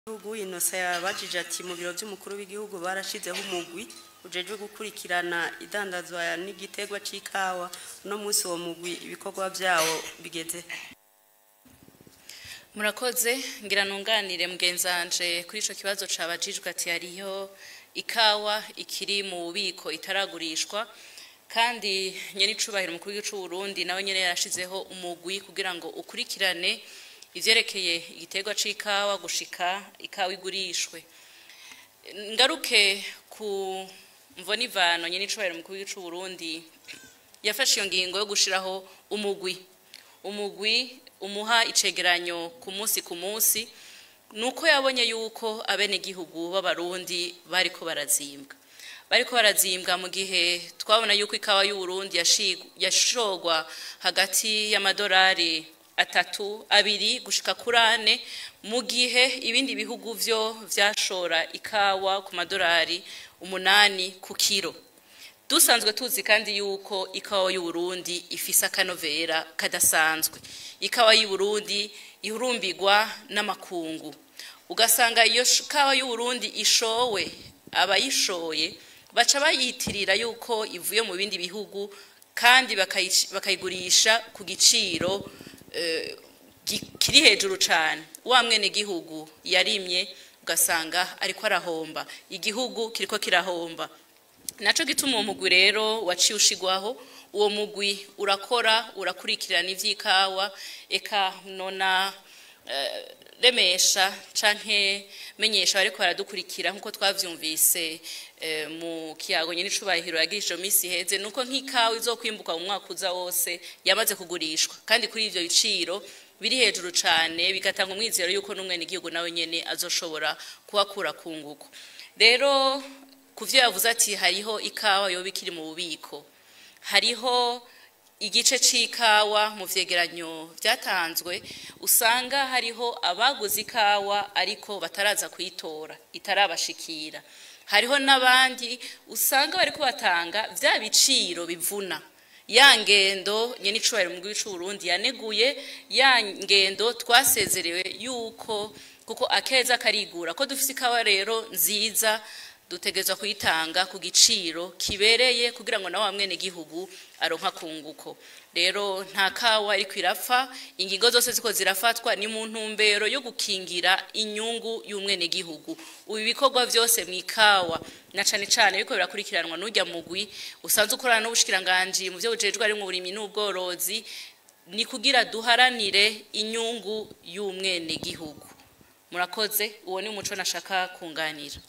Gihugu Innocent yabajije ati: mu biro by'umukuru w'igihugu barashizeho umugwi ujejwe gukurikirana idandazwa n'igitegwa c'ikawa. Uno munsi uwo mugwi ibikorwa vyawo bigeze? Murakoze. Ngira nunganire mugenzanje kuri ico kibazo cabajijwe, ati hariho ikawa ikiri mu bubiko itaragurishwa, kandi nyene icubahiro umukuru w'igihugu c'u Burundi nawe nyene yarashizeho umugwi kugira ngo ukurikirane ivyerekeye igiterwa c'ikawa gushika ikawa igurishwe. Ngaruke ku mvo n'ivano nyene icubahiro umukuru w'igihugu c'u Burundi yafashe iyo ngingo yo gushiraho umugwi umuha icegeranyo ku munsi ku munsi, nuko yabonye yuko abenegihugu b'Abarundi bariko barazimbwa mu gihe twabona yuko ikawa y'Uburundi yashogwa hagati y'amadolari 3, 2 gushika kuri 4, mu gihe ibindi bihugu vyo vyashora ikawa ku madolari 8 ku kiro. Dusanzwe tuzi kandi yuko ikawa y'Uburundi ifise akanovera kadasanzwe, ikawa y'Uburundi ihurumbirwa n'amakungu, ugasanga iyo kawa y'Uburundi ishowe, abayishoye baca bayitirira yuko ivuye mu bindi bihugu, kandi bakayigurisha ku giciro kiri hejuru cane. Wa mwene gihugu yarimye ugasanga ariko arahomba, igihugu kiriko kirahomba. Naco gituma uwo mugwi rero waciye ushigwaho. Uwo mugwi urakora, urakurikirana ivy'ikawa. Eka nona remesha canke menyesha bariko baradukurikira, nkuko twavyumvise mu kiyago nyene icubahiro yagirije misi heze, nuko nk'ikawa izokwimbuka mu mwaka uza wose yamaze kugurishwa, kandi kuri ivyo biciro biri hejuru cane, bigatanga umwizero yuko n'umwene igihugu nawe nyene azoshobora kuhakura kunguko. Rero kuvyo yavuze ati hariho ikawa yoba ikiri mu bubiko, hariho igice c'ikawa mu vyegeranyo vyatanzwe usanga hariho abaguze ikawa ariko bataraza kuyitora, itarabashikira. Hariho n'abandi usanga bariko batanga vya biciro bivuna ya ngendo nyene icubahiro mu gihugu c'u Burundi yaneguye, ya ngendo twasezerewe yuko kuko akeza karigura. Ko dufise ikawa rero nziza, dutegerezwa kuyitanga ku giciro kibereye kugira ngo nawe mwene gihugu aronka kunguko. Rero nta kawa iriko irapfa. Ingingo zose ziko zirafatwa ni mu ntumbero yo gukingira inyungu y'umwene gihugu. Ubu ibikorwa vyose mu ikawa na cane cane biriko birakurikiranwa n'urya mugwi usanzwe ukorana n'ubushikiranganji mu vyo bujejwe arimwo uburimyi n'ubworozi, ni kugira duharanire inyungu y'umwene gihugu. Murakoze. Uwo ni umuco nashaka kunganira.